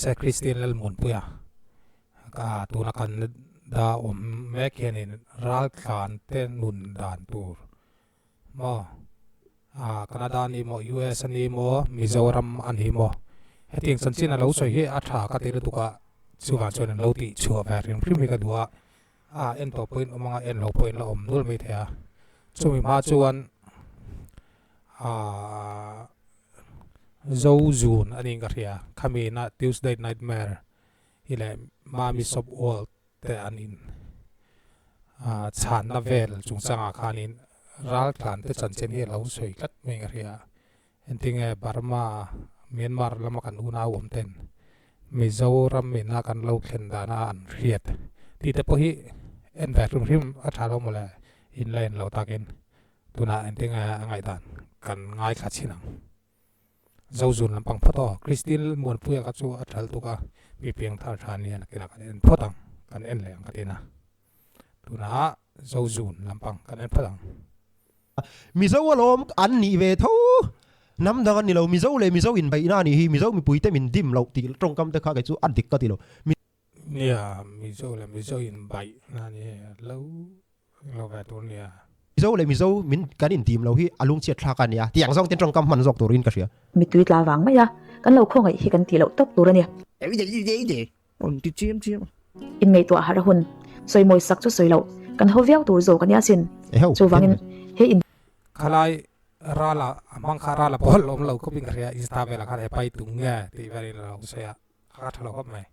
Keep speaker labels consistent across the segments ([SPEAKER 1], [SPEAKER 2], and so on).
[SPEAKER 1] Se Christine Lalmuanpuia ka tuna Canada awm mek hianin raltlan te nun dan tur maw ah Canada a ni maw US a ni maw Mizoram a ni maw hetiang chanchin a lo sawi hi a tha ka ti lutuk a chuvang chuan an lo tih chhuah ve hrim hrim hi ka duh a ah en tawh pawhin awm anga en lo pawhin la awm nual mai thei a chumi hma chuan ah Zo Zun a niin ka hria khami na Tuesday Nightmare hi leh Mami Shop World te an in ah chhanna vel chungchangah khanin raltlan te chanchin hi a lo sawi tlat mai ka hria engtinge Burma Myanmar lama kan unau awm ten Mizoram ina kan lo thlen dana an hriat tih te pawh hi en ve hrim hrim a tha lo mawle in la en lo takin tunah engtinge a ngaihdan kan ngaithla chin ang. Zozun lampang phawt aw. Christine Muanpuia kha chu a thal tuk a, mi piang thar tha nia nakinah kan en phawt ang, kan en leh ang ka ti na. Tunah Zozun lampang kan en phawt ang.
[SPEAKER 2] Mizo alawm an nih ve tho. Hnam dang an ni lo. Mizo leh Mizo inbeihna a nih hi. Mizo mipuite min dim loh tih tawngkam te kha kei chu a dik ka ti lo.
[SPEAKER 1] Nia, Mizo leh Mizo inbeihna a ni lo. Lo ve tur nia.
[SPEAKER 2] Mizo leh Mizo min kan intim lo hi a lungchhiat thlak a nia tih ang zawng ten tawngkam hman zawk turin ka hria.
[SPEAKER 3] Mittui tla vang mai a, kan lo khawngaih hi kan tih loh tawp tur a ni.
[SPEAKER 4] Rawn ti chiam chiam.
[SPEAKER 3] Inngaihtuah harh a hun. Sawimawi sak chu sawi loh, kan ho viau tur zawk a nia sin. Chuvangin he in.
[SPEAKER 1] Khalai rala a hmang kha rala pawh a lawm lo khawp in ka hria insta velah khan he pai tung nge tih velin a lo sawi a, a tha lo khawp mai.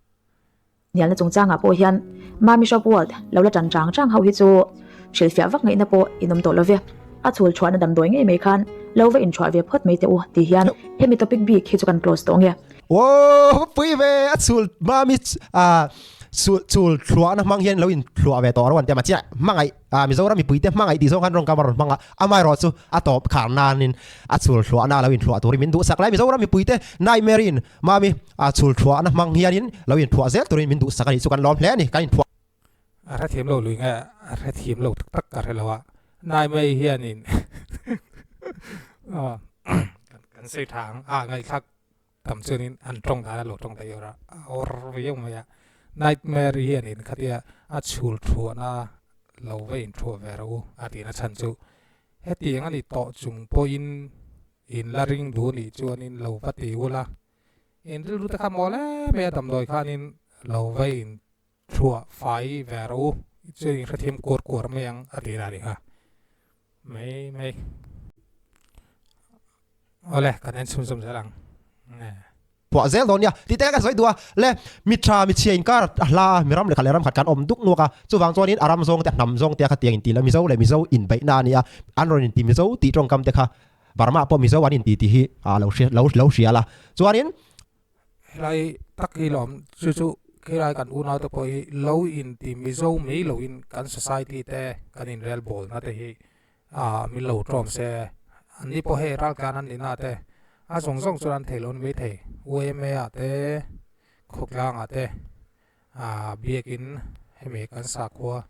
[SPEAKER 3] Hnialna chungchangah pawh hian Mami Shop World lo la tan chang chang ho hi chu hrilhfiah vak ngaihna pawh in awm tawh lo ve. A chhul chhuahna damdawi ngei mai khan lo va inchhuah ve phawt mai teh u ti hian hemi topic bik hi chu kan close tawh nge.
[SPEAKER 2] Aww pui ve a chhul Mami chhul chhul thluahna hmang hian lo inthluah ve tawh ro an ti a mahse hmangaih Ah Mizoram mipuite hmangaih tih zawng khan rawngkam a rawn hmang a, amaherawh chu a tawp khar nanin a chhul thluahna lo inthluah turin min duhsak lai. Mizoram mipuite nightmare in mami a chhul thluahna hmang hianin lo inthluah zel turin min duhsak a nih chu kan lawm hle a ni, kan inthluah.
[SPEAKER 1] A hrethiam lo lui nge a hrethiam lo tak tak ka hre lo a, nightmare hianin kan sawi tha ang a ngaihthlak tam chuanin an tawng dan a lo tawng daih awr a, a awr viau mai a. Nightmare hianin khatia a chhul thuahna lo va inthuah ve rawh u a tihna chhan chu hetiang a ni tawh chung pawhin in la ring duh nih chuanin lo va ti ula, in rilru te kha mawl em mai a damdawi khanin lo va inthuah fai ve rawh u chuan in hrethiam kuar kuar mai ang a tihna a ni kha mai mai. Awle kan en chhunzawm zel ang nge.
[SPEAKER 2] Phuah zel dawn nia tih te kha kan sawi duh a, le mi tha mi chhia inkar a hla a, mi ram leh khat leh ram khat kan awm duk nuak a, chuvang chuanin a ram zawng te a hnam zawng te a khatiang inti la Mizo leh Mizo inbeihna a nia, an rawn inti Mizo tih tawngkam te kha Burma pawh Mizo an inti tih hi a lo hria lo lo hria la chuanin.
[SPEAKER 1] Helai tak hi lawm chu chu khilai kan unau te pawh hi lo inti Mizo mai loin kan society te kan inrel bawlna te hi Ah, min lo tlawm se. An ni pawh hei raltlan an nihna te, a zawng zawng chuan an thei lo ni maithei. UMA ah te, khawtlang ah te, ah biakin hemi kan sakhua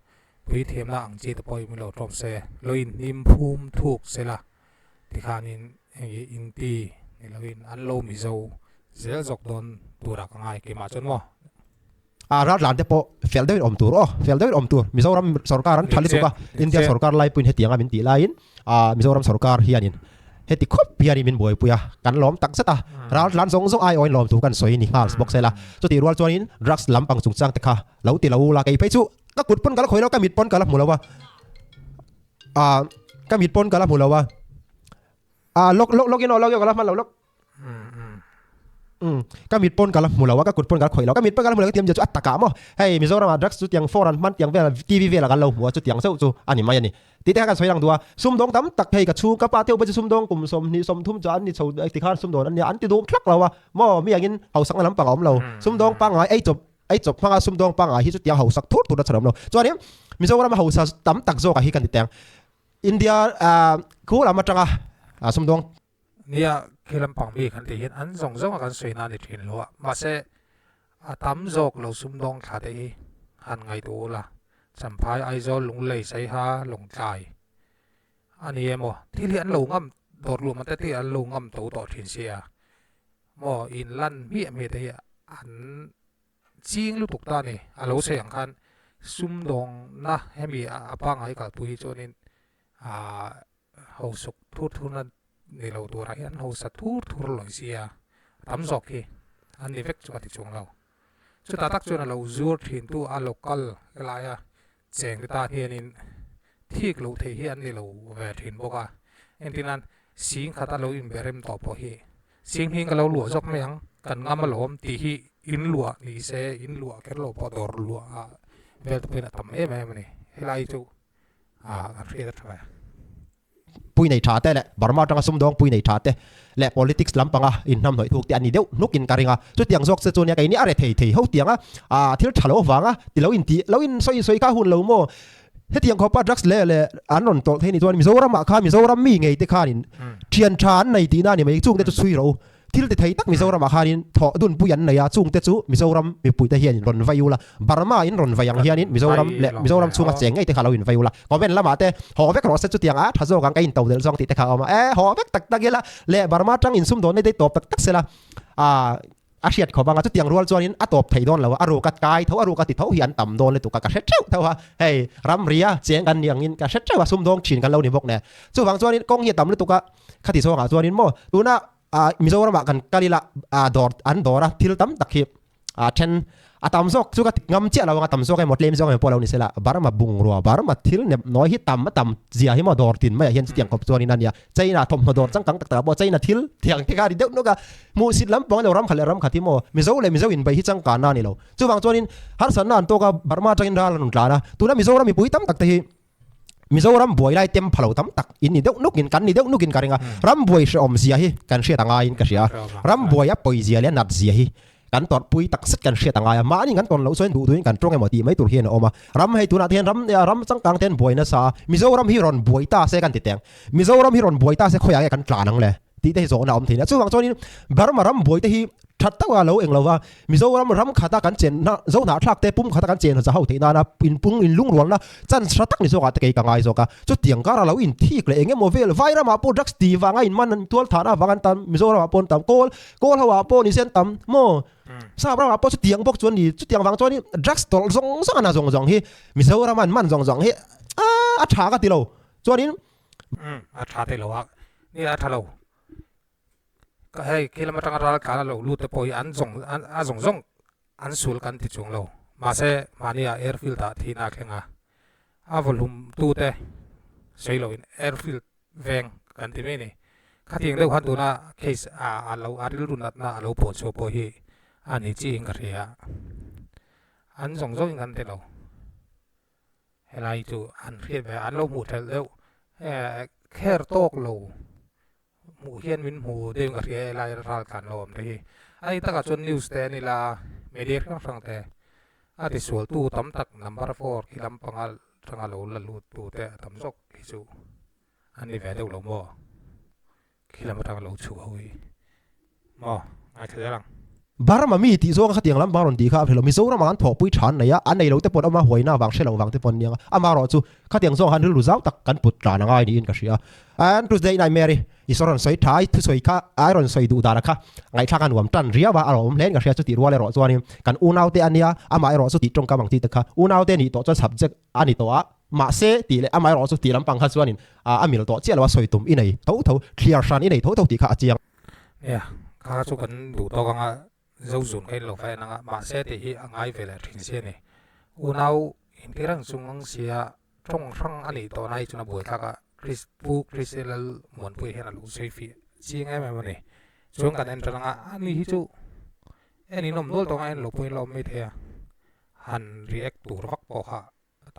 [SPEAKER 1] puithiamna ang chi te pawh hi min lo tlawm se. Lo inhnim phum thuk se la, tikhanin heng hi inti ni loin an lo mizo zel zawk dawn turah ka ngai keimah chuan maw.
[SPEAKER 2] A raltlan te pawh fel deuhin awm tur aw, fel deuhin awm tur. Mizoram sorkar an tha lutuk a, India sorkar laipuiin hetianga min tih laiin Mizoram sorkar hianin heti khawp hianin min buaipui a, kan lawm tak zet a. Raltlan zawng zawng aiawhin lawm tur kan sawi ni nghal bawk sela. Chutih rual chuanin drugs lampang chungchang te kha lo ti lo ula, kei phei chu ka kut pawn ka la khawi lo, ka mit pawn ka la hmu lo a, ka mit pawn ka la hmu lo a, lawk lawk lawkin aw lawk in aw ka la hman lo lawk. Umm ka mit pawn ka la hmu lo a ka kut pawn ka la khawih lo ka mit pawn ka la hmu lo ka ti awmzia chu a takah maw hei Mizoram ah drugs chu tiang phone an hman tiang vel TV vel ah kan lo hmu a chutiang zeuh chu a ni mai a ni tih te kha kan sawi lang duh a sumdawng tam tak hei ka chhung ka pa te upa chu sumdawng kum 20 30 chu an ni chho tikhan sumdawn an nia an ti duh thlak lo a maw mi angin hausakna lampang a awm lo sumdawng pangngai ei chawp ei chawp hmanga sumdawng pangngai hi chutiang hausak thur tur a chhan awm lo chuanin Mizoram a hausa tam tak zawk ah hi kan ti teng India ah khu lam atanga sumdawng
[SPEAKER 1] Nia, khi lampang bik an tih hian an zawng zawng a kan sawi na a ni thin lo a, mahse a tam zawk lo sumdawng thla te hi han ngaihtuah ula, Champhai, Aizawl, Lunglei, Saiha, Lawngtlai a ni emaw thil hi an lo ngam dawr luam te te hi an lo ngam to tawh thin sia maw in lan hmiah hmiah te hi. an ching lutuk ta a ni. A lo sawi ang khan sumdawngna hemi a pangngai kalpui hi chuanin ah hosuk thur thurna ni lo turah hian hausa thur thur lawi sia tam zawk hi an ni vek chu a ti chuang lo. Chutah tak chuan a lo zur thin tu a local helaia cheng te tan hianin thik loh theih hi an ni lo ve thin bawk a. Engtin sing khat a lo inberem tawh pawh hi sing hming ka lo luah zawk mai ang kan ngam alawm tih hi in luah ni se in luah kher lo pawh dawr luah ah vel te pawhin a tam em em a ni. Helai chu ah kan hriat a tha ve.
[SPEAKER 2] Pui nei tha te leh Burma atanga sumdawng pui nei tha te leh politics lampanga inhnamhnawih thuk te a ni deuh hnuk in ka ring a. Chutiang zawk che chu nia keini a re thei thei ho tianga ah thil tha lo avanga ti lo in ti lo in sawi sawi kha hun lo maw? Hetiang khawpa drugs leh leh an rawn tawlh thei ni chuan Mizoram ah khan Mizoram mi ngei te khanin thian tha an nei tihna a ni mai chung te chu chhui rawh u. Thil ti thei tak Mizoram ah khanin thawh dunpui an nei a, chung te chu Mizoram mipui te hianin rawn vai ula, Burma in rawn vai ang hianin Mizoram leh Mizoram chhunga cheng ngei te kha lo in vai ula, comment lamah te haw vek rawh se chutiang a tha zawk ang ka in to delh zawng tih te kha a awm a, e haw vek tak tak ila leh Burma tang in sumdawn nei te tawp tak tak sela a a hriat khawp ang a, chutiang rual chuanin a tawp thei dawn lo a, a ruk a kai tho a ruk a ti tho hi an tam dawn lutuk a ka hre theuh theuh a, hei ramria cheng kan ni angin ka hre theuh a sumdawng thin kan lo ni bawk nen, chuvang chuanin kawng hi a tam lutuk a, khati zawngah chuanin maw tuna Ah Mizoramah kan kal ila ah dawr an dawr a thil tam tak hi ah then a tam zawk chu ka ti ngam chiah lo ang a tam zawk emaw tlem zawk emaw pawh lo ni sela Burma bungrua Burma thil nep nawi hi tam a tam zia hi maw dawr tin maiah hian chutiang khawp chuanin a nia China thawmhnaw dawr changkang tak takah pawh China thil thiang te kha a ri deuh nuk a hmuhsit lampang ilo ram khat leh ram khat hi maw Mizo leh Mizo inbeih hi changkanna a ni lo chuvang chuanin harsatna an tawk a Burma atangin ral an rawn tlan a tuna Mizoram mipui tam tak te hi Mizoram buai lai tem phalo tam tak in ni deuh nukin kan ni deuh nukin ka ring a, ram buai hrehawm zia hi kan hriat a ngaiin ka hria a, ram buai a pawi zia leh a nat zia hi kan tawrhpui tak zet kan hriat a ngai a, mahni kan tawn loh chuan duh duhin kan tawng emaw tih mai tur hian a awm a, ram hei tunah te hian ram ram changkang te an buai nasa a, Mizoram hi rawn buai ta se kan ti teng, Mizoram hi rawn buai ta se khawiah nge kan tlan ang le? Tih te hi zawhna a awm thei a. Chuvang chuanin Burma ram buai te hi that taka lo eng lova Mizoram ram khata kan chenna Zohnahthlak te pum khata kan chen za ho theih nana inpung inlungrualna chance hra tak ni zawkah te kei ka ngai zawk a. Chutiang kara lo inthik leh eng emaw vel Vairamah pawh drugs ti vanga inman an tual thahna avang an tam Mizoramah pawh an tam Kawl Kawl ho ah pawh ni se an tam maw Sap ramah pawh chutiang bawk chuan ni chutiang vang chuanin drugs tawlh zawng zawng a na zawng zawng hi Mizoram an man zawng zawng hi a tha ka ti lo chuanin
[SPEAKER 1] Umm a tha thei lo a, ni a tha lo. Ka hei khi lam atanga ral tlan a lo lut te pawh hi an zawng a zawng zawng an sul kan ti chung lo. Mahse mahni ah airfield ah thihna a thleng a, a vawhlum tu te sawi loin airfield veng kan ti mai ni. Khatiang deuh khan tuna case a a lo a rilru natna a lo pawh chhuah pawh hi a ni chiin ka hria. An zawng zawngin kan ti lo. Helai chu an hriat ve an lo hmuh thelh deuh kher tawk lo hmuh hian min hmu deuhin ka hria helai ral tlan lo awm te hi a ni takah chuan news te an ila media hrang hrang te a tisual tu tam tak number four khi lampanga tanga lo la lut tu te a tam zawk hi chu an ni ve deuh lo maw. Khi lam atanga lo chhuah ho hi maw ngaithla zel ang.
[SPEAKER 2] Burma mi tih zawng khatiang lam bang rawn tih kha a hre lo. Mizoram ah an thawhpui tha an nei a, an nei lo te pawn awm a, huaina vang hre lo vang te pawn aniang a. Amaherawh chu khatiang zawng han rilru zau tak kan put tlan a ngai niin ka hria. And Tuesday night Mary i saw rawn sawi tha i thusawi kha ai rawn sawi duh dan a kha ngaihthlak a nuam tan riau a, a rawh awm hle in ka hria. Chutih rual erawh chuanin kan unaute ania, amaherawh chu tih tawngkam ang chi te kha unaute nih tawh chuan subject a ni tawh a. Mahse, tih leh amaherawh chu tih lampang kha chuanin a mil tawh chiah lo a sawi tum i nei tho tho, thliar hran i nei tho tho tih kha a chiang.
[SPEAKER 1] Nia, kha chu kan duh tawk anga zo zun kha in lo va en anga, mahse tih hi a ngai ve leh thin si a ni. Unau intir ang chung ang sia tawng hrang a nih tawh na hi chuan a buaithlak a, Chris Pu Chris Lal Muanpuia hian a lo sawi fih chiang em em a ni. Chuan kan en tan anga ani hi chu en in awm nual tawh anga en lo pawhin la awm mai thei a, han react tur vak pawh kha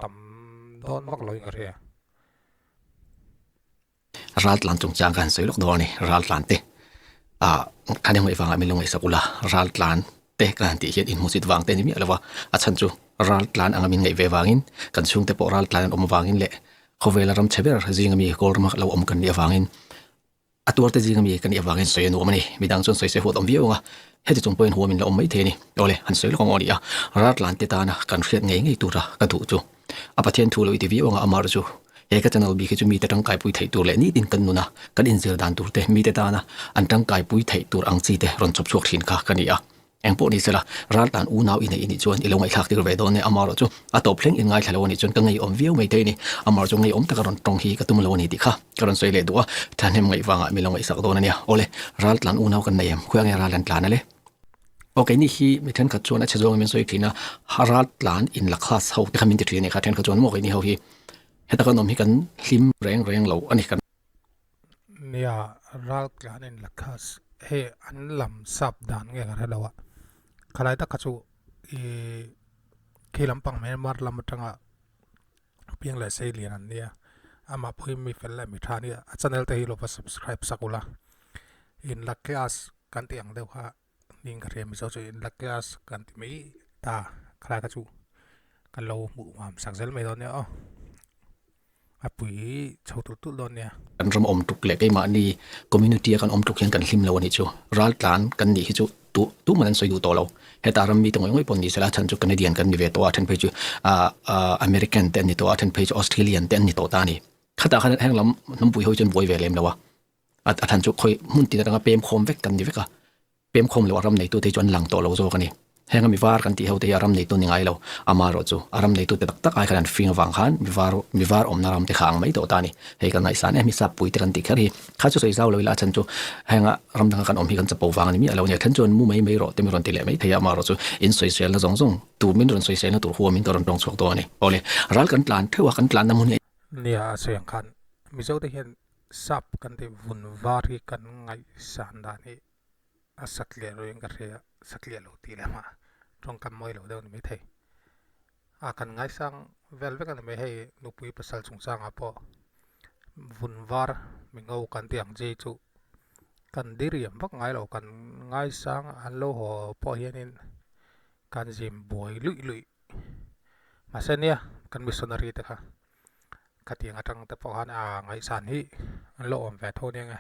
[SPEAKER 1] tam dawn vak loin ka hria.
[SPEAKER 5] Raltlan chungchang kha han sawi lawk dawn a ni, raltlan te ah an inngawih vangah min lo ngaihsak ula, raltlan te ka han tih hian inhmusit vang te a ni miah lo va, a chhan chu raltlan anga min ngaih ve vangin kan chhungte pawh raltlan an awm avangin leh khawvela ram chhe ber zinga mi Kawlrama lo awm kan nih avangin A tuarte zinga mi ka nih avangin sawi a nuam a ni. Midang chuan sawi se huat awm viau ang a, heti chung pawhin huamin la awm mai thei a ni. Awle, han sawi lawk ang aw ni a, Raltlante tana kan hriat ngei ngei tura ka duh chu a Pathian thu lo i ti viau ang a, amah chu he ka channel bik hi chu mite tangkaipui theih tur leh nitin kan nuna kan inzir dan tur te, mite tana an tangkaipui theih tur ang chi te rawn chawp chhuak thin kha ka ni a. Eng pawh ni sela, raltlan unau i neih i nih chuan i lo ngaihthlak tir ve dawn e, amarawh chu a tawp thleng in ngaithla lo a nih chuan ka ngeiawm viau mai thei a ni. Amarawh chu ngeiawm taka rawn tawng hi ka tum lo a ni tih kha ka rawn sawi leh duh a, thahnem ngaih vangah mi lo ngaihsak dawn a nia. Awle, raltlan unau kan nei em? Khawiah nge ral an tlan a le? Aw keini hi mi thenkhat chuan a chhe zawngin min sawi thin a, raltlan in la class ho te kha min ti thin a nih kha, thenkhat chuan maw keini ho hi heta kan awm hi kan hlim reng reng lo a ni kan.
[SPEAKER 1] Nia, raltlan in la class hei an lam sap dan nge ka hre lo a, khalai tak kha chu ih khi lampang Myanmar lam atanga piang leh sei lian an nia, amah pawh hi mi fel leh mi tha a nia, a channel te hi lo va subscribe sak ula, in la class kan tih ang deuh kha ning ka hria mizo chu in la class kan ti mai ta khalai kha chu kan lo hmuh ngam sak zel mai dawn nia aw a pui chho tulh tulh dawn nia.
[SPEAKER 5] Kan ram awm tuk leh keimahni community a kan awm tuk hian kan hlim lo a nih chu. Raltlan kan nih hi chu tu tuman an sawi duh tawh lo. Heta ram mite ngawih ngawih pawh ni sela a chhan chu Canadian kan ni ve tawh a, a then phei chu American te an ni tawh a, a then phei chu Australian te an ni tawh ta a ni. Khatah khan heng lam hnampui ho hi chuan buai ve lem lo a. A than chu khawi hmun tin atanga pem khawm vek kan ni vek a, pem khawm loh a ram neitu te hi chu an lang tawh lo zawk a ni. Heng a mi var kan tih ho te hi a ram neitu ni ngai lo, amaherawh chu a ram neitu te tak tak ai khan an fing avang khan mi var mi var awmna ram te kha ang mai tawh ta a ni. Hei kan ngaihsan em hi sap pui te kan tih kher hi kha chu sawi zau lo ila a chhan chu heng a ram danga kan awm hi kan chapo vang a ni miah lo a ni. A then chuan mu mai mai rawh te mi rawn ti leh mai thei a, amaherawh chu in sawiselna zawng zawng tur min rawn sawiselna tur huamin ka rawn tawng chhuak dawn a ni. Awle, ral kan tlan theuh a, kan tlanna hmun hi
[SPEAKER 1] Nia a sawi ang khan Mizo te hian Sap kan tih vun var hi kan ngaihsan dan hi a satliah ruiin ka hria, satliah lo tih leh mah tawngkam mawi lo deuh a ni maithei. A kan ngaisang vel vek a ni mai hei nupui pasal chungchangah pawh vun var mingo kan tih ang chi chu kan diriam vak ngai lo, kan ngaisang an lo haw pawh hianin kan zim buai luih luih mahse nia kan missionary te kha. Khatiang atang te pawh khan a ngaihsan hi an lo awm ve tho nia nge.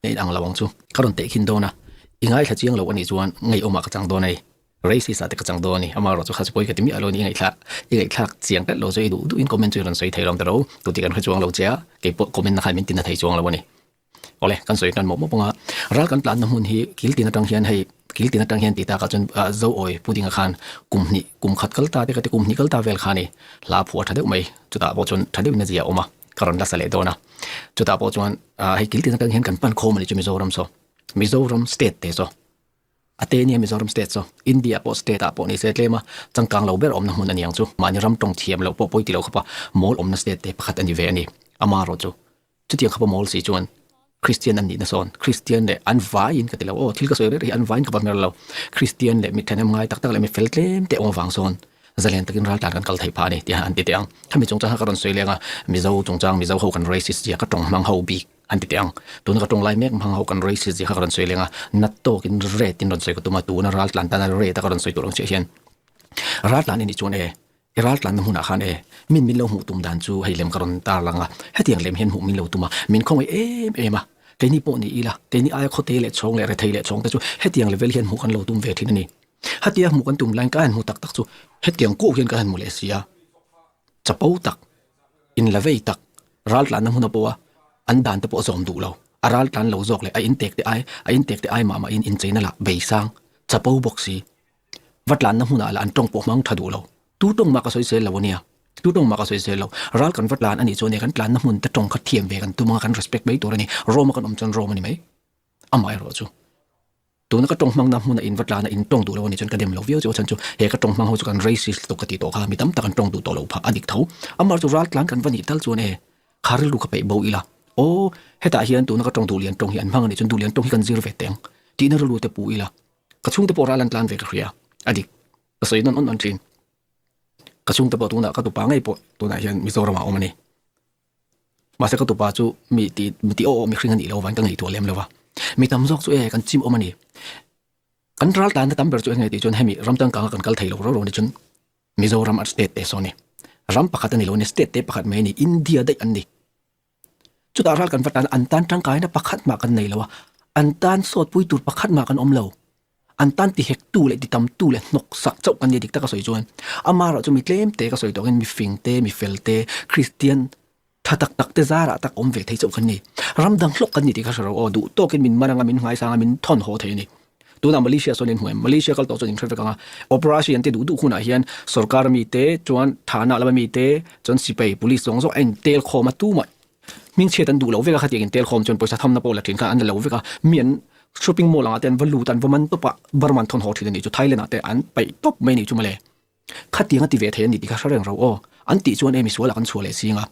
[SPEAKER 5] Nei ang lo ang chu ka rawn teh khin dawn a, i ngaithla chiang lo anih chuan ngeiawmah ka chang dawn a ni, racist ah te ka chang dawn a ni, amaherawh chu kha chu pawi ka ti miah lo a ni, i ngaihthlak i ngaihthlak chiang tlat lo chu i duh duhin comment chu i rawn sawi thei lo ang ta ro, tute kan hre chuang lo che a, keipawh comment na khan min tina thei chuang lo a ni. Awle, kan sawi tan mawp mawp ang a, ral kan tlanna hmun hi kil tin atang hian hei kil tin atang hian tih takah chuan zo awi pudding a khan kum hnih kum khat kal ta te ka ti kum hnih kal ta vel kha ni hla phuah tha deuh mai chutah pawh chuan tha deuhin a zia a awm a ka rawn la sa leh dawn a chutah pawh chuan hei kil tin atang hian kan pan khawm a ni chu Mizoram saw Mizoram state te saw A te nia Mizoram state chu India pawh state ah pawh ni se tlem a changkang lo ber awmna hmun a ni ang chu. Mahni ram tawng thiam loh pawh pawi ti lo khawpa mawl awmna state te pakhat a ni ve a ni. Amaherawh chu chutiang khawpa mawl si chuan Kristian an nihna sawn Kristian leh an vaiin ka ti lo aw thil ka sawi reng reng hi an vaiin ka va hmer lo Kristian leh mi thahnem ngai tak tak leh mi fel tlem te awm avang sawn zalen takin raltlan kan kal theih phah a ni tih an ti teh ang. Khami chungchang kha ka rawn sawi leng a Mizo chungchang Mizo ho kan racist zia ka tawng hmang ho bik. An ti teh ang. Tuna ka tawng lai mek hmang ho kan racist zia kha ka rawn sawi leng a, nat tawkin red in rawn sawi ka tum a, tuna raltlan tana red a ka rawn sawi tur ang chiah hian raltlan i nih chuan e, i raltlanna hmunah khan e, min min lo hmuh tum dan chu hei lem ka rawn tar lang a, hetiang lem hian hmuh min lo tum a, min khawngaih em em a, keini pawh ni ila, keini aia khawte leh chhawng leh rethei leh chhawng te chu hetiang level hian hmuh kan lo tum ve thin a ni. Hatia hmuh kan tum laiin ka han hmu tak tak chu hetiang kuau hian ka han hmu leh si a, chapo tak, inla vei tak, Raltlanna hmun a pawh a, an dan te pawh a zawm duh lo. A raltlan lo zawk leh a intek te ai, a intek te ai mah mahin incheina lah beisang, chapo bawk si. Va tlanna hmunah lah an tawng pawh hmang tha duh lo. Tu tawng mah ka sawi sel lo a nia. Tu tawng mah ka sawi sel lo. Ral kan va tlan a nih chuan e kan tlanna hmun te tawng kha thiam ve kan tum anga kan respect mai tur a ni. Rome a kan awm chuan Rome a ni mai. Amaherawh chu. Tuna ka tawng hmangna hmuna in va tlana in tawng duh lo a nih chuan ka dem lo viau chu a chhan chu he ka tawng hmang ho chu kan racist lutuk ka tih tawh kha mi tam tak an tawng duh tawh lo phah a dik tho. Amah chu ral tlan kan va nih tal chuan e kha rilru ka peih bo ila aw hetah hian tuna ka tawng duh lian tawng hi an hmang a nih chuan duh lian tawng hi kan zir ve teng tihna rilru te pu ila ka chhungte pawh ral an tlan ve ka hria a dik ka sawi nawn awn awn thin. Ka chhungte pawh tunah ka tupa ngei pawh tunah hian Mizoramah a awm a ni. Mahse ka tupa chu mi ti mi ti aw aw mihring a nih lo vang ka ngaihtuah lem lo va. Mi tam zawk chu e kan chim awm a ni. Kan ral tlanna tam ber chu eng nge tih chuan hemi ram changkanga kan kal thei lo ro ro ni chuan Mizoram a state te saw a ni. Ram pakhat a ni lo a ni, state te pakhat mai a ni, India daih an ni. Chutah ral kan va tan an tan tangkaina pakhat mah kan nei lo a, an tan sawtpui tur pakhat mah kan awm lo. An tan ti hek tu leh ti tam tu leh hnawk sak chauh kan ni dik tak a sawi chuan amaherawh chu mi tlem te ka sawi tawh angin mi fing te, mi fel te, Kristian. Tha tak tak te zarah tak awm ve thei chauh kan ni. Ram dang hlawk kan ni tih kha hre ro aw, duh tawkin min man anga min ngaisang a min thawn haw thei a ni. Tunah Malaysia sawn in hmu em? Malaysia kal tawh chuan in hre vek ang a, operation te duh duh hunah hian sorkar mi te chuan thana lama mi te chuan sipai police zawng zawng a in tel khawm a tumah hmingchhiat an duh loh vek a khatiang in tel khawm chuan pawisa thamna pawh la thin khan an la lo vek a, mi an shopping mall angah te an va lut a an va man tawp a Burma an thawn haw thin a nih chu Thailand ah te an paih tawp mai a nih chu mawle. Khatiang a ti ve thei a ni tih kha hre reng ro aw. An tih chuan e misual ah kan chhuah leh sing a.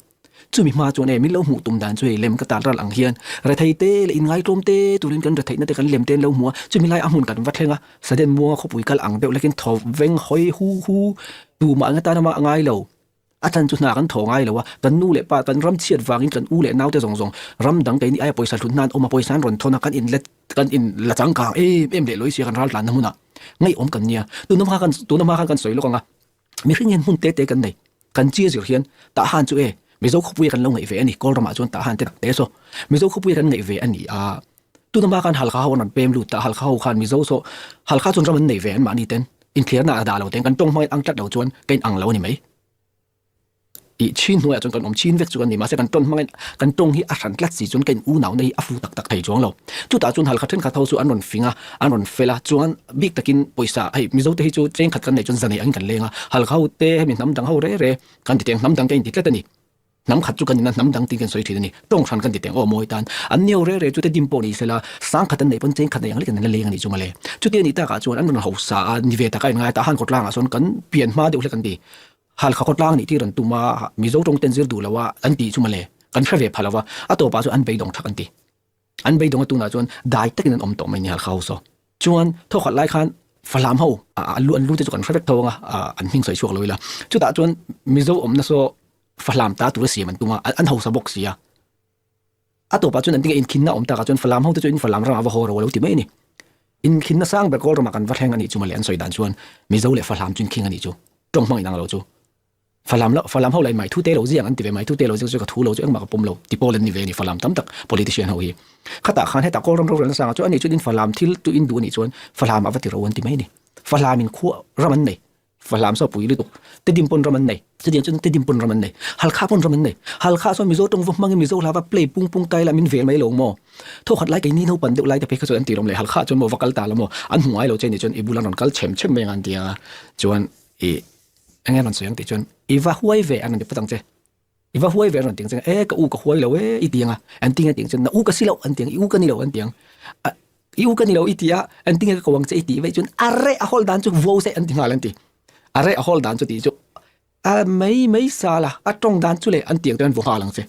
[SPEAKER 5] Chumi hma chuan e min lo hmuh tum dan chu hei lem ka tal ral ang hian rethei te leh inngaihtlawm te turin kan retheihna te kan lem te an lo hmu a, chumi lai a hmun kan va thleng a, Sudden muanga khawpui kal ang deuh lekin thaw veng hawi hu hu tumah eng atan amah a ngai lo. A chan chu hna kan thaw ngai lo a, kan nu leh pa kan ram chhiat vangin kan u leh naute zawng zawng ram dang keini aia pawisa hlut hna an awm a, pawisa an rawn thawn a, kan inlet kan in la changkang em em leh lawi sia kan ral tlanna hmunah ngaihawm kan nia. Tuna hma khan tuna hma khan kan sawi lawk ang a, mihring hian hmun te te kan nei, kan chi a zir hian tah han chu e Mizo khawpuia kan lo ngaih ve a ni, Kawl ramah chuan tah han te tak te saw Mizo khawpuia kan ngaih ve a ni a, tuna hma khan Halkha ho an rawn pem lut a, Halkha ho khan Mizo saw Halkha chuan ram an nei ve an mahni ten inthliarna a dah lo teng kan tawng hmangin ang tlat lo chuan ka in ang lo a ni mai. Tih chhin hnuaiah chuan kan awm chhin vek chu kan ni mahse kan tawng hmangin kan tawng hi a hran tlat si chuan ka in unauna hi a fu tak tak thei chuang lo. Chutah chuan halkha thenkhat ho chu an rawn fing a, an rawn fel a, chuan bik takin pawisa hei Mizo te hi chu chengkhat kan neih chuan zanei angin kan leng a, halkha ho te hemi hnam dang ho re re kan ti teng hnam dang te a inti tlat a ni. Hnam khat chu kan ina hnam dang tiin kan sawi thin a ni. Tawng hran kan ti teng aw mawi tan. An neo re re chu te dim pawh ni sela sang khat an neih pawn cheng khat nei ang lek an la leng a nih chu mawle. Chuti a nih takah chuan an rawn hausa a ni ve taka in ngai ta han khawtlangah sawn kan pian hma deuh hlek an ti. Halkha khawtlang nih tir an tum a, Mizo tawng ten zir duh lo a an tih chu mawle. Kan hre ve pha lo va, a tawpah chuan an beidawng thak an ti. An beidawng a tunah chuan dai takin an awm tawh mai ni Halkha ho saw. Chuan thawkhat lai khan Falam ho an lu an lu te chu kan hre vek tho anga an hming sawi chhuak lo ila. Chutah chuan Mizo awmna saw Falam ta tura siam an tum a, an hausa bawk si a. A tawpah chuan an tinge inkhinna awm takah chuan Falam ho te chu in Falam ramah va haw ro a lo ti mai a ni. Inkhinna sang ber Kawl ramah kan va thleng a nih chu mawle an sawi dan chuan Mizo leh Falam chu inkhing a nih chu. Tawng hmang inang lo chu. Falam lo Falam ho lah in mai thu te lo ziang an ti ve mai thu te lo ziang chu ka thu lo chu engmah ka pawm lo ti pawl an ni ve a ni Falam tam tak politician ho hi. Khatah khan hetah Kawlram rorelna sangah chuan ani chuan in Falam thil tu in duh a nih chuan Falam ah va ti ro an ti mai a ni. Falam in khua ram an nei Falam saw pui lutuk Tedim pawn ram an nei chutiang chuan Tedim pawn ram an nei Halkha pawn ram an nei Halkha chuan Mizo tawng va hmangin Mizo hla va play pung pung tai la min vel mai lo maw Thawkhat lai keini naupan deuh lai te phei kha chuan an ti rawm leh Halkha chuan maw va kal ta la maw an hmu ngai lo che ni chuan i bulah an rawn kal chhem chhem mai ang an ti a chuan i Eng nge rawn sawi ang tih chuan i va huai ve an rawn ti phawt ang che. I va huai ve an rawn ti ang che. E ka u ka huai lo e i ti ang a. An ti nge ti ang chuan na u ka si loh an ti ang, i u ka ni lo an ti ang. A i u ka ni lo i ti a, an ti nge ka ko ang che i tih veih chuan a reh a hawl dan chu vo se an ti nghal an ti. A reh a hawl dan chu tih chu a mai mai sal a, a tawng dan chu le an ti ang chuan an vo nghal ang che.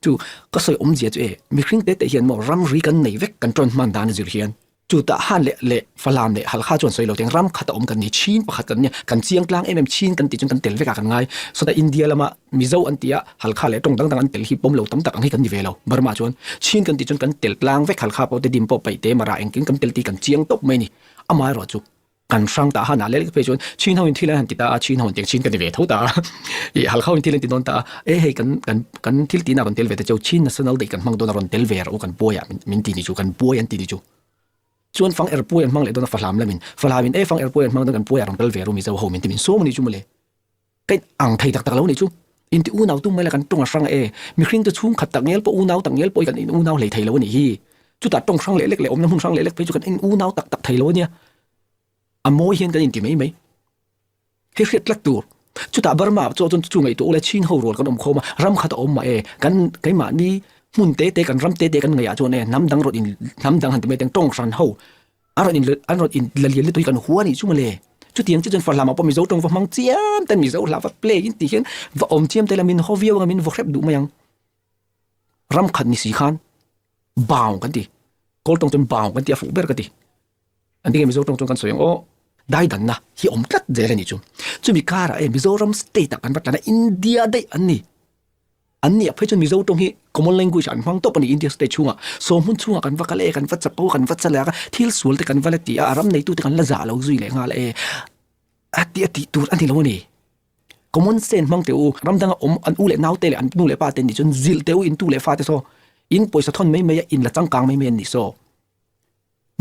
[SPEAKER 5] Chu ka sawi awmzia chu e, mihring te te hian maw ramri kan nei vek kan tawn hman dan a zir hian chutah han leh leh Falam leh Halkha chuan sawi lo teng ram khat a awm kan ni chin pakhat kan nia kan chiang tlang em em chin kan tih chuan kan tel vek ah kan ngai sawtah India lama Mizo an tih a Halkha leh tawng dang dang an tel hi pawm lo tam tak ang hi kan ni ve lo Burma chuan chin kan tih chuan kan tel tlang vek Halkha pawh te dim pawh paih te mara engkim kan tel tih kan chiang tawp mai a ni amaherawhchu Kan hrang ta han ah leh phei chuan chin ho in thil an han ti ta a, chin ho in tiang chin ka ni ve tho ta a, ih halkha ho in thil an ti dawn ta a, e hei kan kan kan thil tihna rawn tel ve te chu chin national day kan hmang dawn a rawn tel ve rawh u kan buai ah min ti ni chu kan buai an ti ni chu. Chuan fang er puai an hmang leh dawn a fahlam lamin fahlam in e fang er puai an hmang dawn kan buai ah rawn kal ve ru mizo ho min ti min sawm a ni chu mawle. Ka in ang thei tak tak lo ni chu inti unau tum mai la kan tawng a hrang e mihring te chhung khat tak ngel pawh unau tak ngel pawh hi kan in unau hlei thei lo a nih hi chutah tawng hrang leh lek leh awmna hmun hrang leh lek phei chu kan in unau tak tak thei lo a nia a mawi hian kan inti mai mai hei hriat tlat tur chutah Burma ah chuan chu ngaihtuah ula chin ho rual kan awm khawm a ram khat a awm mah e kan keimahni hmun te te kan ram te te kan ngaihah chuan e hnam dang rawt in hnam dang han ti mai teng tawng hran ho A rawn in an rawn in la lian lutuk hi kan hua nih chu mawle. Chutiang chu chuan Fahlama pawh Mizo tawng va hmang chiam ten Mizo hla va play in tih hian va awm chiam te la min haw viau anga min vaw hrep duh mai ang. Ram khat ni si khan bau kan ti. Kawl tawng chuan bau kan ti a fuh ber ka ti. An tinge Mizo tawng chuan kan sawi ang aw daidanna hi awm tlat zel a nih chu. Chumi karah e Mizoram state ah kan va tlan a India daih an ni. An nih phei chuan Mizo tawng hi common language an hmang tawp a ni India state chhungah. Saw hmun chhungah kan va kal e, kan va chapo, kan va chalak a, thil sual te kan va la ti a, a ram neitute kan la zah lo zui leh nghal e. A tih a tih tur a ni lo a ni. Common sense hmang teh u, ram danga awm an u leh naute leh an nu leh pa te nih chuan zilh teh u in tu leh fa te saw in pawisa thawn mai mai a in la changkang mai mai an nih saw.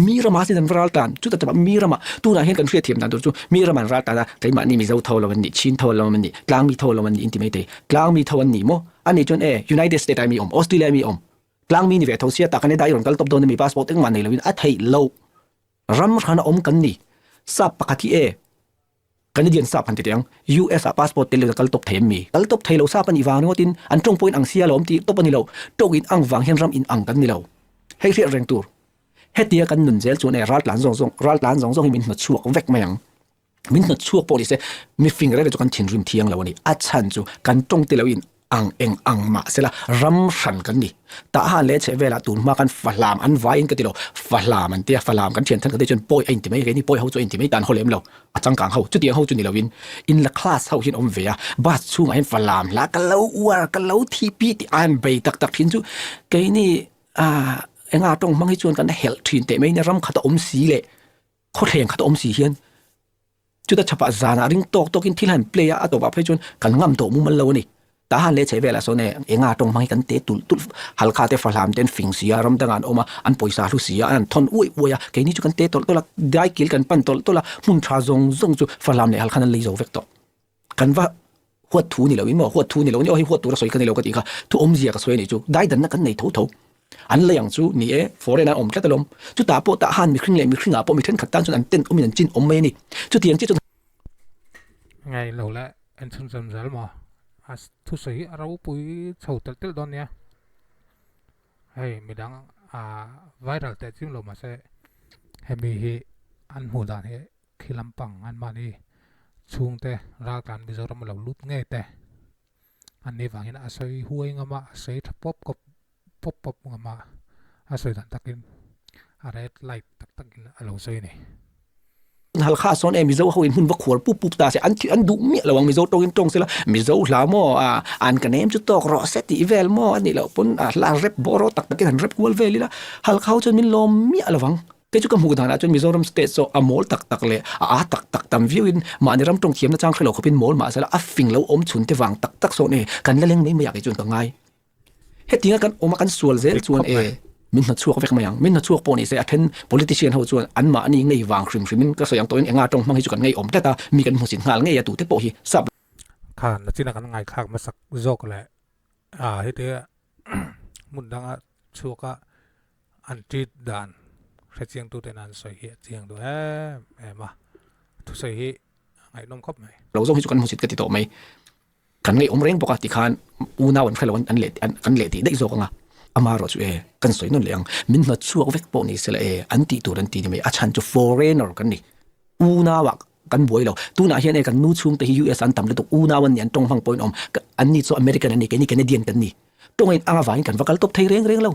[SPEAKER 5] Mi rama sin an va ral tlan, chuta chapa mi rama tunah hian kan hriat thiam dan tur chu mi rama an ral tlan a, keimahni Mizo tho lo an nih, Chin tho lo an nih, Tlangmi tho lo an nih in ti mai thei. Tlangmi tho an ni maw? Ani chuan e, United State ah mi awm, Australia ah mi awm, Tlangmi ni ve tho sia tak Canada i rawn kal tawp dawn a mi passport engmah nei loin a theih loh. Ram hrana awm kan ni. Sap pakhat hi e, Canadian sap han ti teh ang, US ah passport tel loin a kal tawp thei em mi? Kal tawp thei lo sap a nih vang ringawtin an tawng pawhin ang sia lo awm tih tawp a ni lo. Tawng in ang vang hian ram in ang kan ni lo. Hei hriat reng tur. Hetia kan nun zel chuan e raltlan zawng zawng raltlan zawng zawng hi min hnawtchhuak vek mai ang. Min hnawtchhuak pawh ni se mifing reng reng chu kan thinrim thiang lo a ni. A chhan chu kan tawng te loin ang eng ang mah sela ram hran kan ni. Tah han leh chheh velah tun hma khan fahlam an vaiin ka ti lo, fahlam an tia, fahlam kan thian than ka tih chuan pawi a inti mai, keini pawi ho chu a inti mai tan haw lem lo, a changkang ho, chutiang ho chu ni loin in la class ho hian awm ve a, bus chhungah hian fahlam hla ka lo uar, ka lo thi pi tih a han bei tak tak thin chu keini ah enga tawng hmang hi chuan kan helh thin teh mai nia ram khat a awm si leh khawthleng khat a awm si hian Chuta chhapah zanah ring tawk tawkin thil han play a, a tawpah phei chuan kan ngam tawh mumal lo a ni. Tah han leh chhe velah sawn e, enga tawng hmang hi kan te tulh tulh, halkha te fahlam te an fing si a, ram dangah an awm a, an pawisa hlu si a, an thawn uaih uaih a, keini chu kan te tawlh tawlh a, dai kil kan pan tawlh tawlh a, hmun tha zawng zawng chu fahlam leh halkhan an lei zo vek tawh. Kan va huat thu ni loin maw, huat thu ni lo ni aw hei huat tura sawi ka ni lo ka tih kha, thu awmzia ka sawi a nih chu, dai danna kan nei tho tho. An lei ang chu ni e, foreign an awm tlat alawm. Chutah pawh tah han mihring leh mihringah pawh mi thenkhat tan chuan an ten awmin an chin awm mai a ni. Chutiang chiah chuan.
[SPEAKER 1] Ngai lo le, en chhun zam zel maw? A thusawi hi a ropui chho telh telh dawn nia. Hei midang a viral teh chim lo mahse hemi hi an hmuh dan hi khi lampang anmahni chhungte raltlan Mizoram a lo lut ngei te. An ni vangin a sawi huai ngam a, a sawi tha pawp kawp pawp pawp ngam a, a sawi dan takin a red light tak takin a lo sawi a ni.
[SPEAKER 5] Halkha sawn e Mizo ho in hmun va khuar pup pup ta se an thi an duh miah lo ang Mizo tawngin tawng sela Mizo hla maw a an ka nem chu tawk rawh se tih vel maw a nih loh pawn a hla rep bawraw tak takin han rep kual vel ila Halkha ho chuan min lawm miah lo ang. Kei chu ka hmuh danah chuan Mizoram state chu a mawl tak tak leh a aa tak tak tam viauin mahni ram tawng thiamna chang hre lo khawpin mawl mahse la a fing lo awm chhun te vang tak tak sawn e kan la leng mai mai ah kei chuan ka ngai. Hetianga kan awm a kan sual zel chuan e min hnawchhuak vek mai ang. Min hnawchhuak pawh ni se a then politician ho chuan anmahni ngei vang hrim hrimin ka sawi ang tawhin enga tawng hmang hi chu kan ngei awm tlat a, mi kan hmusit nghal ngei a tute pawh hi sap
[SPEAKER 1] Kha nachina kan ngaithlak hmasak zawk leh a hetia hmun danga chhuak a an treat dan hrechiang tuten an sawi hi a chiang duh em em a, thusawi hi a ngaihnawm khawp mai.
[SPEAKER 5] Lo zawng hi chu kan hmusit ka ti tawh mai, kan ngaihawm reng bawk a tikhan unau an hrelo an leh kan leh tih daih zawk ang a, ama erawh chu e kan sawi nawn leh ang, min hnawt chhuak vek pawh ni sela e an tih tur an ti ni mai, a chhan chu foreigner kan ni, unau ah kan buai lo, tunah hian e kan nu chhungte hi US an tam lutuk, unau an ni an tawng hmang pawhin awm, an ni chu American an ni keini Canadian kan ni, tawngin ang avangin kan va kal tawp thei reng reng lo.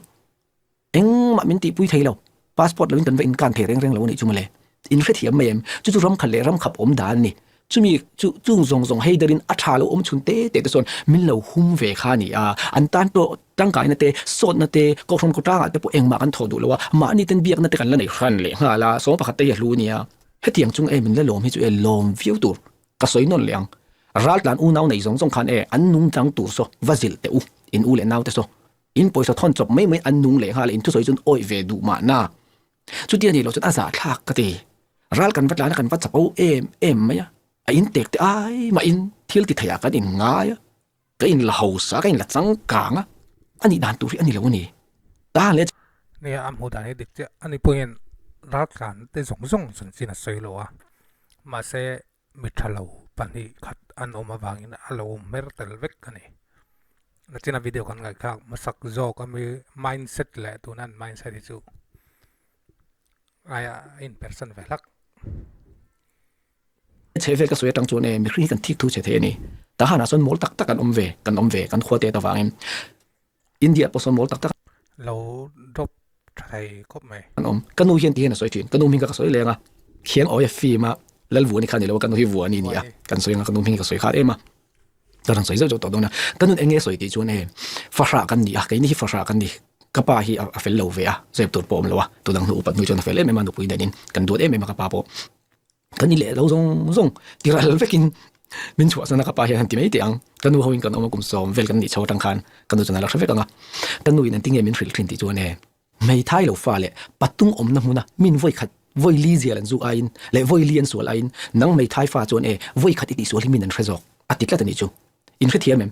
[SPEAKER 5] Engmah min tihpui thei lo. Passport loin kan va inkan thei reng reng lo a nih chu mawle. In hrethiam mai em? Chu chu ram khat leh ram khap awm dan a ni. Chumi chu chung zawng zawng hei derin a tha lo awm chhun te te te chuan min lo hum ve kha a ni a. An tan pawh tangkaina te, sawtna te, kohhran kawtangah te pawh engmah kan thawh duh lo a. Mahni ten biakna te kan la nei hran leh nghal a, sawm pakhat te hi a hlu a nia. Hetiang chung e min la lawm hi chu e lawm viau tur. Ka sawi nawn leh ang. Raltlan unau nei zawng zawng khan e an nungchang tur saw va zilh teh u, in u leh naute saw. In pawisa thawn chawp mai mai an nung leh nghal in thusawi chuan awih ve duh mahna. Chuti a nih loh chuan a zahthlak ka ti. Ral kan va tlan a kan va chapo em em mai a, a in tek te ai mah in thil ti thei ah kan in ngai a, ka in la hausa ka in la changkang a, a nih dan tur hi a ni lo a ni. Ta leh.
[SPEAKER 1] Nia a hmuh dan hi dik chiah a ni pawhin raltlan te zawng zawng chanchin a sawi lo a, mahse Mi tha lo pahnih khat an awm avangin a lo hmer tel vek a ni. Nachina video kan ngaihthlak hmasak zawk ami mindset leh tuna an mindset hi chu aia a in persan ve hlak.
[SPEAKER 5] Chhe vel ka sawi atang chuan e mihring hi kan thik thu chhe thei a ni. Tahan ah chuan mawl tak tak an awm ve, kan awm ve kan khua te avangin India pawh sawn mawl tak tak.
[SPEAKER 1] Lo drop tha thei khawp mai.
[SPEAKER 5] An awm. Ka nu hian ti hian a sawi thin. Ka nu hming kha ka sawi leng a. Khiang awia film a Lal Vuani kha ni lo a, ka nu hi Vuani ni a. Kan sawi ang a, ka nu hming hi ka sawi khat em a. Ka rawn sawi zeuh zeuh tawh dawn a. Ka nun eng nge sawi tih chuan e fahrah kan ni a, keini hi fahrah kan ni. Ka pa hi a fel lo ve a, zep tur pawh a awm lo a. Tunang hnu upat hnu chuan a fel em em a, nupui nen in kan duat em em a ka pa pawh. Kan ni leh lo zawng zawng tiral vekin min chhuahsan a ka pa hian han ti mai teh ang. Ka nu hoin kan awm a kum sawm vel kan nih chho atang khan ka nu chuan a la hre vek ang a. Ka nu in engtin nge min hrilh thin tih chuan e. Hmeithai lo fa leh patung awmna hmuna min vawi khat vawi li zial an zuk aiin leh vawi li an sual aiin nang hmeithai fa chuan e vawi khat i tihsual hi min an hre zawk a ti tlat a nih chu. In hrethiam em?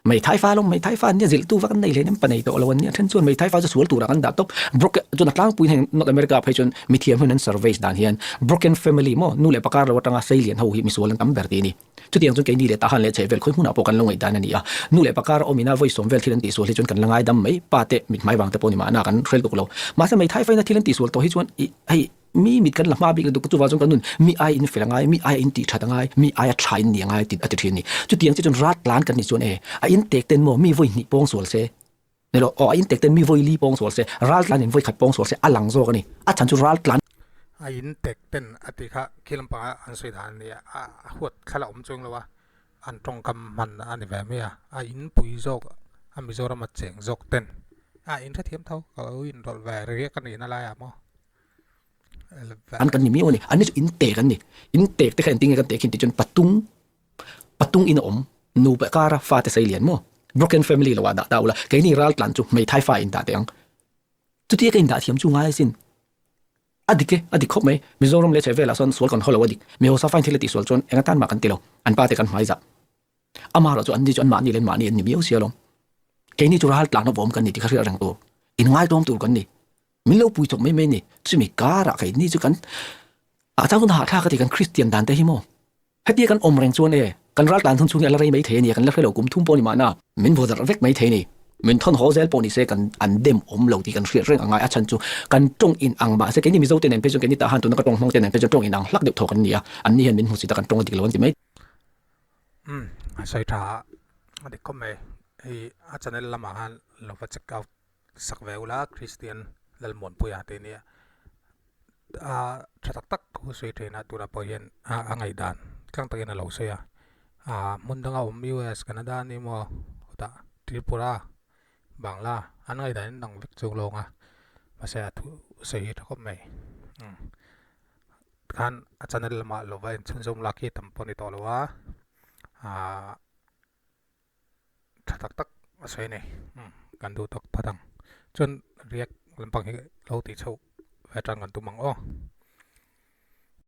[SPEAKER 5] Hmeithai fa lawm hmeithai fa an nia zilhtu vak an nei hleinem pa nei tawh lo an nia then chuan hmeithai fa chu sual turah kan dah tawp. Broken chuan a tlangpuiin heng North America phei chuan mithiam hun an surveys dan hian broken family maw nu leh pakar lo atanga seilian ho hi misual an tam ber tih a ni. Chutiang chuan keini leh tahan leh chheh vel khawi hmunah pawh kan lo ngaih dan a ni a. Nu leh pa kara awmina vawi sawm vel thil an tihsual hi chuan kan la ngai dam mai. Pa te mit hmai vang te pawh ni mahna kan hrel tuk lo. Mahse meithai faina thil an tihsual tawh hi chuan i hei mi mit kan la hma bik lutuk chuvang chuan kan nun mi ai in fel a ngai, mi aia in tih that a ngai, mi aia tha in ni a ngai tih a ti thin a ni. Chutiang che chuan rat tlan kan nih chuan e a in tek ten maw mi vawi hnih pawng sual se ni lo aw a in tek ten mi vawi li pawng sual se ral tlan in vawi khat pawng sual se a lang zawk a ni. A chhan chu ral tlan
[SPEAKER 1] A in tek ten a tih kha khi lampanga an sawi dan a ni a, a huat thla la awm chuang lo a, an tawngkam hman a ni ve mai a, a in pui zawk a Mizoram a cheng zawk ten a in hrethiam tho ka lo inrawlh ve riak a nihna laiah maw.
[SPEAKER 5] An kan ni miau a ni, an ni chu in tek an ni, in tek te kha engtin nge kan tek hin tih chuan patung patung in a awm nupa kara fate sei lian maw broken family lo ah dah ta ula keini ral tlan chu hmeithai fa in dah teh ang. Chutia ka indah thiam chu ngai asin. A dik e, a dik khawp mai. Mizoram leh chhehvelah sawn sual kan haw lo a dik. Mi hausa fain thil a tihsual chuan eng atan mah kan ti lo. An pa te kan hmai zah. Amaherawh chu anni chu anmahni leh anmahni an ni miau sia lawm. Keini chu ral tlan awm kan ni tih kha hriat reng tur. Inngaitawm tur kan ni. Min lo pui chawp mai mai a ni. Chumi karah keini chu kan ah chuan hun hahthlak a ti kan Kristian dan te hi maw. Hetia kan awm reng chuan e, kan ral tlan hun chhung hi a la rei mai thei a nia, kan la hre lo kum thum pawh ni mahna, min vaw darh vek mai thei a ni. Min thawn haw zel pawh ni se kan an dem awm lo tih kan hriat reng a ngai, a chhan chu kan tawng in ang mahse keini Mizo te nen phei chuan keini tah han tuna ka tawng hmang te nen phei chuan tawng in ang hlak deuh thaw kan ni a, an ni hian min hmusit a kan tawng a dik lo an ti mai.
[SPEAKER 1] Umm a sawi tha a dik khawp mai, hei a channel lamah khan lo va check out sak ve ula Christian Lalmuanpuia te nia a tha tak tak thu sawi thin a tunah pawh hian a ngaihdan tlang takin a lo sawi a ah hmun danga awm US Canada a ni maw chutah Tripura Bangla an ngaihdan in dang vek chu lawng a mahse a thu sawi hi tha khawp mai umm tikhan a channel lamah lo va inchhunzawm lak hi tam pawh a ni tawh lo a ah. Tha tak tak a sawi a ni kan duh tawk phawt ang chuan react lampang hi lo tih chhoh ve tan kan tum ang aw.